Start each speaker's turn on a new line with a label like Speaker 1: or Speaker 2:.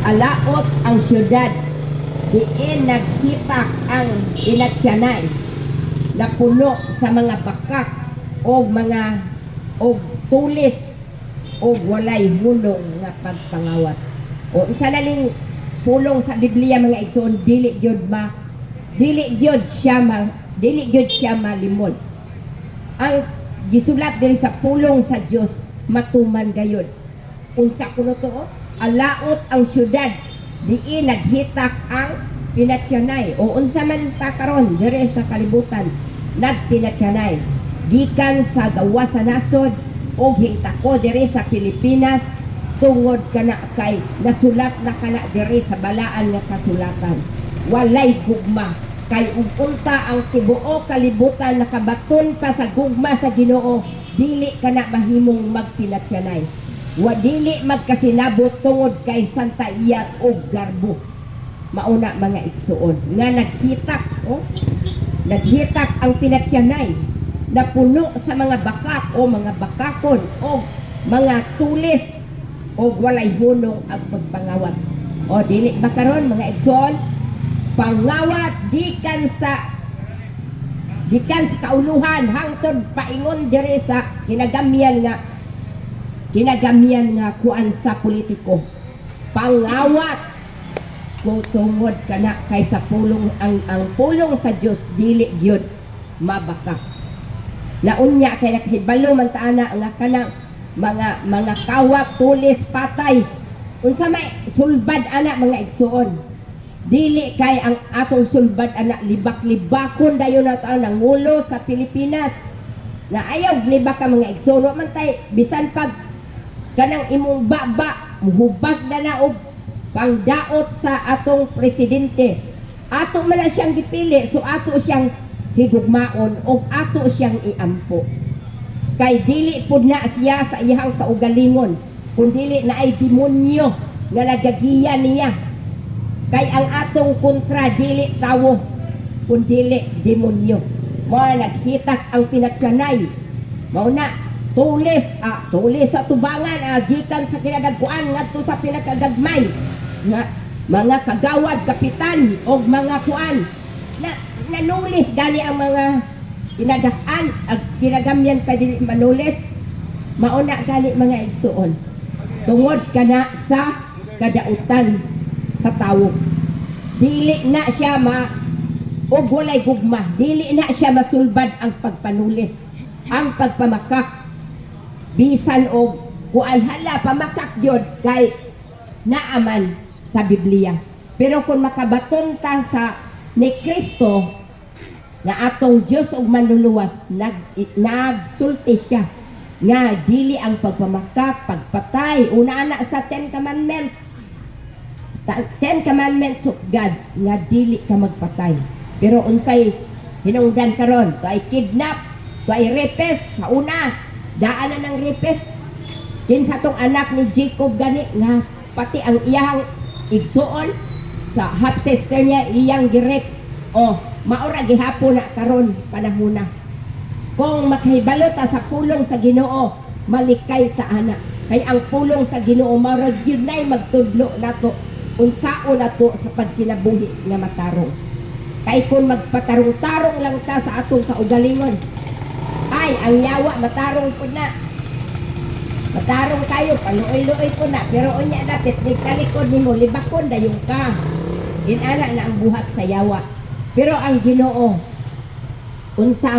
Speaker 1: Alaot ang syudad diin naghitak ang pinatyanay na puno sa mga bakak o mga og tulis o walay hunong nga pagpangawat. O isa na ning pulong sa Biblia, mga igsoon, dili gyud siya malimod. Ang gisulat diri sa pulong sa Dios matuman gayud. Unsa kuno to? Alaot ang syudad diin naghitak ang pinatyanay. O unsa man ta karon diri sa kalibutan, nagpinatyanay gikan sa gawas sa nasod o hingtako diri sa Pilipinas, tungod kana kay nasulat na kana diri sa balaan nga kasulatan. Walay gugma, kay ug unta ang tibuok kalibutan nakabaton pa sa gugma sa Ginoo, dili kana mahimong magpinatyanay. Wa dili magkasinabot tungod kay santa iya og garbo. Mauna, mga igsuon, nga naghitak, oh, naghitak ang pinatyanay na puno sa mga bakak o mga bakakon o mga tulis o walay hunong ang pagpangawat. O dili ba karon, mga igsoon, pangawat gikan sa kauluhan hangtod paingon diri sa kinagamyan nga kuan sa politiko? Pangawat ko tungod kana kay sa pulong ang pulong sa Dios dili gyud mabakak. Naunya kay nakahibalo man ta ana nga kanang mga kawat, tulis, patay, unsa may sulbad ana, mga igsuon? Dili kay ang atong sulbad ana libak-libakon dayon nato ang nangulo sa Pilipinas na ayaw libak ka, mga igsuon. Wa man tay bisan pag kanang imong baba muhubag na na og pangdaot sa atong presidente. Ato man na siyang gipili, so ato siyang higugmaon o ato siyang iampo, kay dili pud na siya sa iyang kaugalingon, kun dili na ay demonyo nga nagagiya niya, kay ang atong kontra dili tawo kun dili demonyo. Mao naghitak ang pinatyanay. Mao na tulis, tulis sa tubangan, gikan sa kinadagkuan ngadto sa pinakagagmay nga mga kagawad, kapitan og mga kuan na nanulis gani ang mga kinadak-an ag kinagamyan pa dili manulis. Mauna gani, mga igsuon, tungod kana sa kadautan sa tawo, dili na siya ma og walay gugma, dili na siya masulbad ang pagpanulis, ang pagpamakak, bisan og kuan. Hala, pamakak gyud kay naaman sa Biblia. Pero kung makabaton ta sa ni Kristo na atong Dios ug Manluluwas, nagsulti siya nga dili ang pagpamakak, pagpatay. Una ana sa Ten Commandment, Ten Commandments of God, nga dili ka magpatay. Pero unsay hinungdan karon? To ay kidnap, to ay rapist. Sa una daan na ng rapist. Kinsa tong anak ni Jacob gani nga pati ang iyang igsuon sa half sister niya iyang gi-rape? O maura gihapon na karon panahona. Kung makahibalo ta sa pulong sa Ginoo, malikay ta ana, kay ang pulong sa Ginoo mao gyud nay magtudlo nato unsaon nato sa pagkinabuhi nga matarong. Kay kung magpatarong-tarong lang ta sa atong kaugalingon, ay, ang yawa matarong pud na. Matarong kayo, paluoy-luoy po na, pero unya dapit nagtalikod nimo, libakon dayon ka. Inana na ang buhat sa yawa. Pero ang Ginoo, unsa